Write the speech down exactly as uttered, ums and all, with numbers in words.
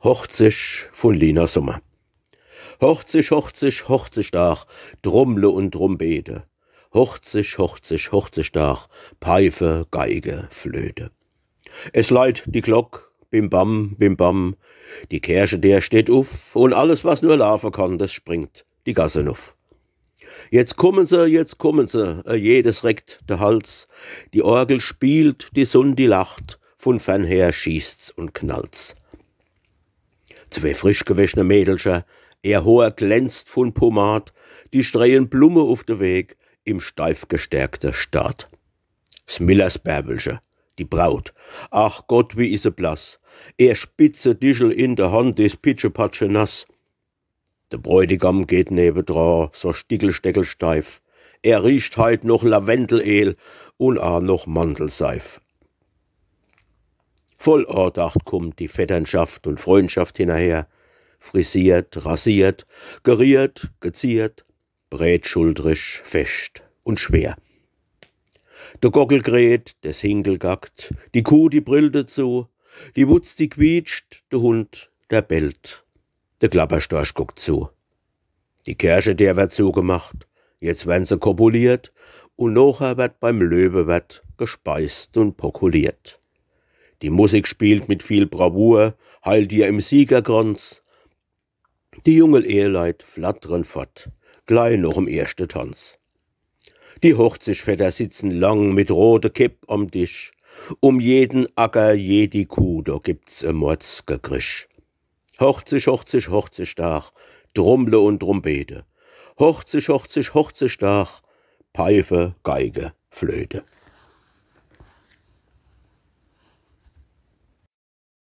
Hochzig vun Lina Sommer. Hochzig, Hochzig, Hochzigdag, Trummle un Trumpete. Hochzig, Hochzig, Hochzigdag, Peife, Geige, Flöte. Es leit die Glock, bim bam, bim bam. Die Kerchedeer steht uff un alles, was nur laafe kann, des springt die Gasse nuff. Jetzt kummen se, jetzt kummen se, e jedes reckt de Hals. Die Orgel spielt, die Sunn, die lacht, vun fern her schießt's un knallt's. Zwee frisch gewäschne Mädelcher, ehr Hoor glänzt vun Pomad, die streien Blumme uff de Weg im steif gestärkte Staat. S Millers Bärbelche, die Braut, ach Gott, wie is se blass, ehr spitze Dichel in de Hand is pitschepatsche nass. De Bräutigam geht newedra, so stickelsteckelsteif. Er riecht heit noch Lavendeleel un aa noch Mandelseif. Voll Andacht kummt die Vetternschaft un Freundschaft hinnerher. Frisiert, rasiert, geriehrt, geziert, breetschuldrig, fescht un schwer. De Gockel kräht, des Hinkel gackt, die Kuh, die brillt dezu, die Wutz, die quietscht, de Hund, der bellt, de Klapperstorch guckt zu. Die Kerchedeer werd zugemacht, jetzt wern se kopuliert un nochher werd beim Löwewert gespeist un pokuliert. Die Musik spielt mit viel Bravour, Heil dir im Siegerkranz. Die junge Eheleit flattern fort, glei noch em erschte Tanz. Die Hochzigvätter sitzen lang mit rote Käpp am Tisch. Um jeden Acker, jedi Kuh, do gibt's e Mordsgekrisch. Hochzig, Hochzig, Hochzigdag, Trummle un Trumpete. Hochzig, Hochzig, Hochzigdag, Peife, Geige, Flöte.